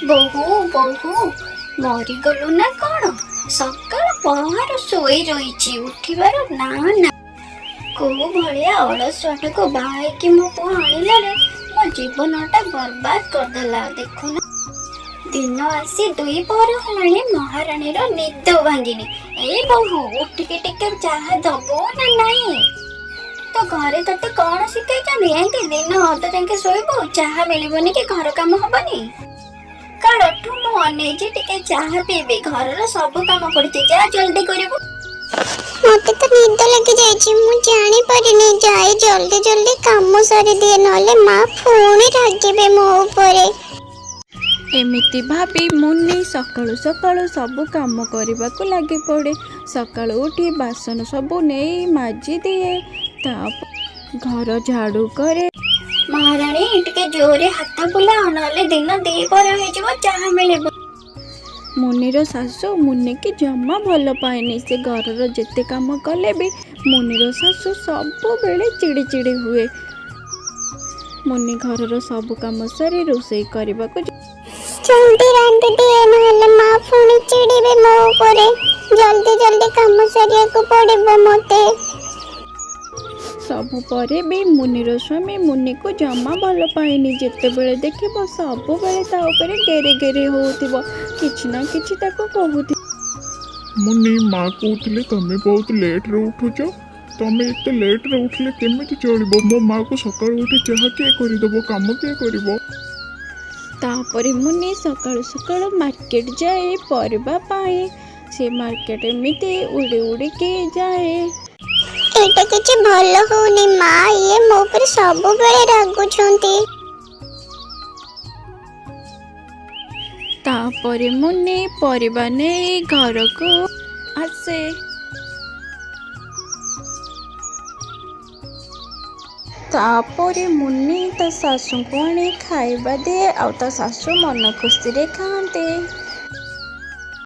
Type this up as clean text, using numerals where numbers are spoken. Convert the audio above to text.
ବୋହୂ ବୋହୂ, ମରିଗଲୁ ନା କଣ? ସକାଳ ପହରୁ ଶୋଇ ରହିଛି, ଉଠିବାର ନାଁ ନା। କୋଉ ଭଳିଆ ଅଳସୁଆଟାକୁ ବାହା ହେଇକି ମୋ ପୁଅ ଆଣିଲାରେ, ମୋ ଜୀବନଟା ବର୍ବାଦ କରିଦେଲା। ଦେଖୁନ, ଦିନ ଆସି 2 ପହର ହେଲାଣି, ମହାରାଣୀର ନିଦ ଭାଙ୍ଗିନି। ଏଇ ବୋହୂ, ଉଠିକି ଟିକେ ଚାହା ଦବୁ ନା ନାଇଁ? ତ ଘରେ ତତେ କଣ ଶିଖେଇଛନ୍ତି? ଏମିତି ଦିନ ଅଧ ଯାକେ ଶୋଇବୁ, ଚାହା ମିଳିବନି କି ଘର କାମ ହବନି? କାଳଠୁ ମୁଁ ଅନେଇଛି ଟିକେ ଚାହା ପିଇବି। ଘରର ସବୁ କାମ ପଡିଛି, ଯା ଜଲ୍ଦି କରିବୁ। ମତେ ତ ନିଦ ଲାଗି ଯାଇଛି, ମୁଁ ଜାଣିପାରିନି। ଯାଇ ଜଲ୍ଦି ଜଲ୍ଦି କାମ ସାରିଦିଏ, ନହେଲେ ମା ପୁଣି ରାଗିବେ ମୋ ଉପରେ। ଏମିତି ଭାବି ମୁନି ସକାଳୁ ସକାଳୁ ସବୁ କାମ କରିବାକୁ ଲାଗିପଡ଼େ। ସକାଳୁ ଉଠି ବାସନ ସବୁ ନେଇ ମାଜି ଦିଏ, ତା ଘର ଝାଡ଼ୁ କରେ। ମହାରାଣୀ, ଟିକେ ଜୋରେ ହାତ ବୁଲାଅ, ନହେଲେ ଦିନ 2 ପହର ହେଇଯିବ, ଚାହା ମିଳିବ। ମୁନିର ଶାଶୁ ମୁନିକି ଜମା ଭଲ ପାଏନି। ସେ ଘରର ଯେତେ କାମ କଲେ ବି ମୁନିର ଶାଶୁ ସବୁବେଳେ ଚିଡ଼ି ଚିଡ଼ି ହୁଏ। ମୁନି ଘରର ସବୁ କାମ ସାରି ରୋଷେଇ କରିବାକୁ ଜଲ୍ଦି ରାନ୍ଧି ଦିଏ, ନହେଲେ ମା ପୁଣି ଚିଡ଼ିବେ ମୋ ଉପରେ। ଜଲ୍ଦି ଜଲ୍ଦି କାମ ସାରିବାକୁ ପଡିବ ମତେ। ସବୁ ପରେ ବି ମୁନିର ସ୍ୱାମୀ ମୁନିକୁ ଜମା ଭଲ ପାଏନି। ଯେତେବେଳେ ଦେଖିବ ସବୁବେଳେ ତା ଉପରେ ଗେରେ ଗେରେ ହଉଥିବ, କିଛି ନା କିଛି ତାକୁ କହୁଥିବ। ମୁନି, ମା କହୁଥିଲେ ତମେ ବହୁତ ଲେଟ୍ରେ ଉଠୁଛ। ତମେ ଏତେ ଲେଟ୍ରେ ଉଠିଲେ କେମିତି ଚଳିବ? ମୋ ମାକୁ ସକାଳୁ ଉଠି ଚାହା କିଏ କରିଦେବ? କାମ କିଏ କରିବ? ତାପରେ ମୁନି ସକାଳୁ ସକାଳୁ ମାର୍କେଟ ଯାଏ ପରିବା ପାଇଁ। ସେ ମାର୍କେଟ ଏମିତି ଉଡ଼ି ଉଡ଼ିକି ଯାଏ। ଏଇଟା କିଛି ଭଲ ହଉନି। ମା ଇଏ ମୋ ଉପରେ ସବୁବେଳେ ରାଗୁଛନ୍ତି। ତାପରେ ମୁନି ପରିବା ନେଇ ଘରକୁ ଆସେ। ତାପରେ ମୁନି ତା ଶାଶୁଙ୍କୁ ଆଣି ଖାଇବା ଦିଏ, ଆଉ ତା ଶାଶୁ ମନ ଖୁସିରେ ଖାଆନ୍ତି।